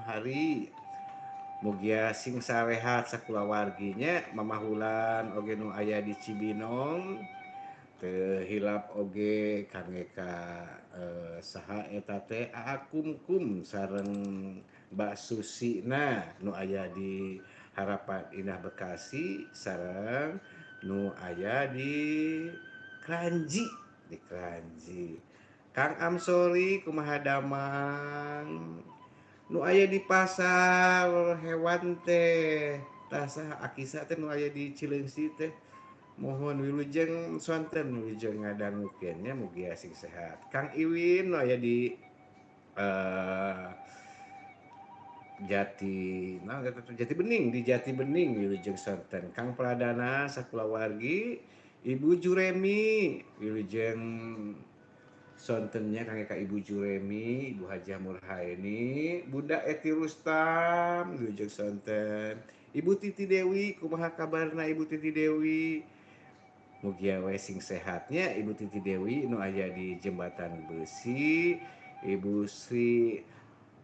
hari. Mugia sing sarehat sakulawarginya. Mama Hulan oge nu aya di Cibinong, teu hilap oge kangge ka saha eta teh, Aa Kumkum sareng Mbak Susina nu aya di Harapan Indah Bekasi sareng nu aya di Kranji, di Kranji. Kang Amsori, kumaha damang? Nu aya di pasar hewan teh, tah saha, Akisa teh nu aya di Cileungsi teh, mohon wilujeng sonten, wilujeng ngadangukeun nya, mugia sing sehat. Kang Iwin nu aya di Jati naon eta teh, Jati Bening, di Jati Bening, wilujeng sonten. Kang Pradana sakulawargi, Ibu Juremi, wilujeng sontennya kangge ka Ibu Juremi, Ibu Hajah Murhaini, Bunda Eti Rustam, wilujeng sonten. Ibu Titi Dewi, kumaha kabarna Ibu Titi Dewi? Mugia we sing sehatnya Ibu Titi Dewi nu aya di Jembatan Besi. Ibu Sri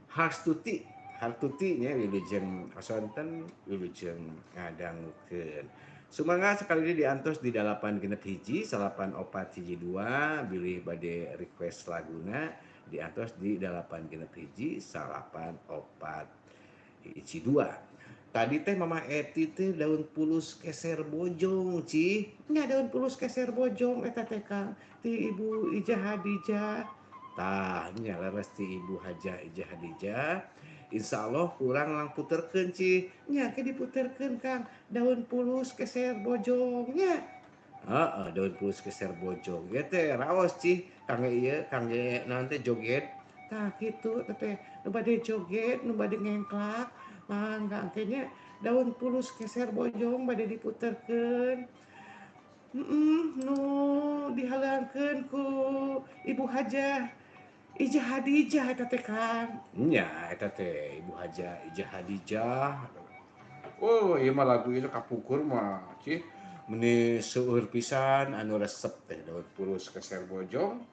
Harstuti, Hartuti nya, wilujeng sonten, wilujeng ngadangukeun. Sumangga sekali ini diantos di 861 9412, bilih bade request laguna diantos di 861 9412. Tadi teh Mama Eti teh daun pulus keser bojong, Cih. Nya, daun pulus keser bojong eta teh, Kang, ti Ibu Ijah Hadijah. Tah nya, leres, ti Ibu Hajah Ijah Hadijah. Insya Allah kurang lang puterkeun, Cih. Nya, ke diputerkeun, Kang, daun pulus keser bojongnya. Heeh, daun pulus keser bojong. Ieu teh raos, Cih, kangge ieu, kangge naon teh, joget. Tah kitu teh, nu bade joget, nu bade ngengklak, mangga engke nya, daun pulus keser bojong bade diputerkeun. Nu dihalangkeun ku Ibu Hajah Ijah Hadijah eta teh, Kang. Nya, eta teh Ibu Hajah Ijah Hadijah. Oh, ieu mah lagu ieu kapungkur mah, Cih. Meni seueur pisan anu resep teh daun pulus keser bojong.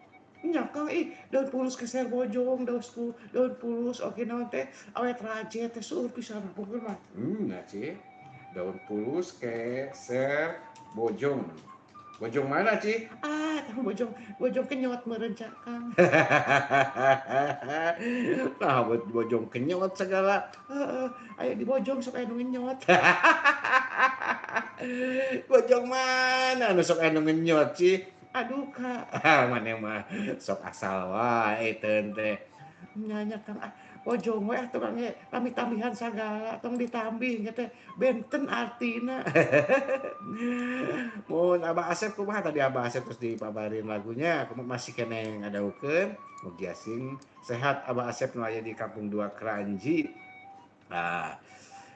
Nya, Kang, ih, daun pulus keser bojong, daun pulus oge naon teh, awet rajet teh seueur pisan kapungkur mah. Nya, Cih. Daun pulus keser bojong. Bojong mana, Cih? Ah, tah bojong, bojong kenyot meureun, Kang. Nah, buat bojong kenyot segala. Heeh, aya di bojong sok aya nu ngenyot. Bojong mana nu sok aya nu ngenyot, Cih? Aduh, Kak, maneh mah sok asal wae teh. Nya nya, Kang, ah, bojong we atuh, Kang, ge rami tambihan sagala, tong ditambih nya teh benten artina. Mun Abah Asep kumaha tadi, Abah Asep terus dipabarin lagunya, kumaha, masih keneh ngadangukeun? Mugia sing sehat Abah Asep nu aya di Kampung Dua Kranji. Nah,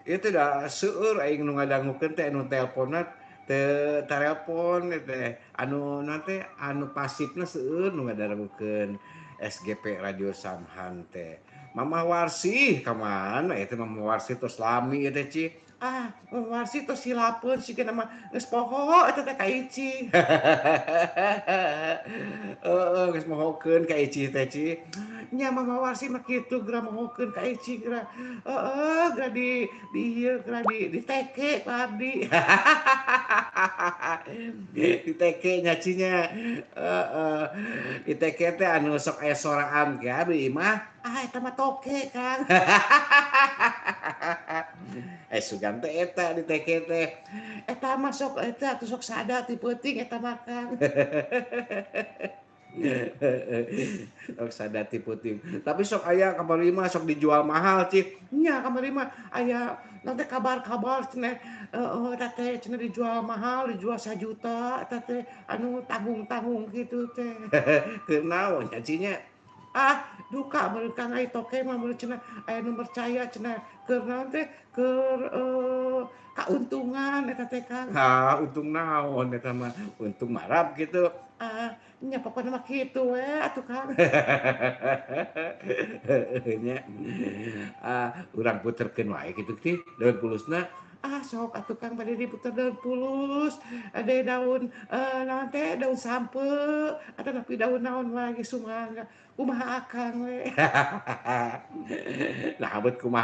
itu dah seueur aing nu ngadangukeun teh, nu telponna teu telepon teh, anu naon teh, anu pasifna seueur nu ngadangukeun SGP Radio Samhan teh. Mama Warsi ka mana eta Mama Warsi, tos lami ieu teh, Cih? Ah, Mama Warsi tos silapeun sigana mah, geus poho eta teh ka Ici. Heeh, geus mohokeun ka Ici teh, Cih. Nya, Mama Warsi mah kitu geura mohokeun ka Ici geura. Heeh, geura di ieu geura di teke ku abdi. Di teke nya, Ci, nya. Heeh. Di teke teh anu sok aya soraan ge abdi mah. Ah, eta mah toke, Kang. Eh, sugan teh eta di teke teh. Eta mah sok eta atuh sok sada ti peuting eta mah, Kang. Sok sada ti peuting. Tapi sok aya kamari mah sok dijual mahal, Cik. Nya, kamari mah aya nanti kabar-kabar cenah, heeh, eta teh cenah dijual mahal, dijual 1 juta eta teh anu tanggung-tanggung kitu teh. Keur naon nya, Ci, nya? Ah, duka meureun, Kang, ai toke mah meureun cenah aya nu percaya cenah keur naon teh, keur kauntungan eta teh, Kang. Ah, untung naon eta mah? Untung marab gitu. Ah, nya pokona mah kitu we atuh, Kang. Heueuh nya. Ah, urang puterkeun wae kitu teh daun pulusna. Ah, sok atuh, Kang, bade diputer daun pulus, ade daun naon teh, daun sampeu atanapi daun naon wae ge sumangga. Kumaha Akang we. Nah, bet kumaha.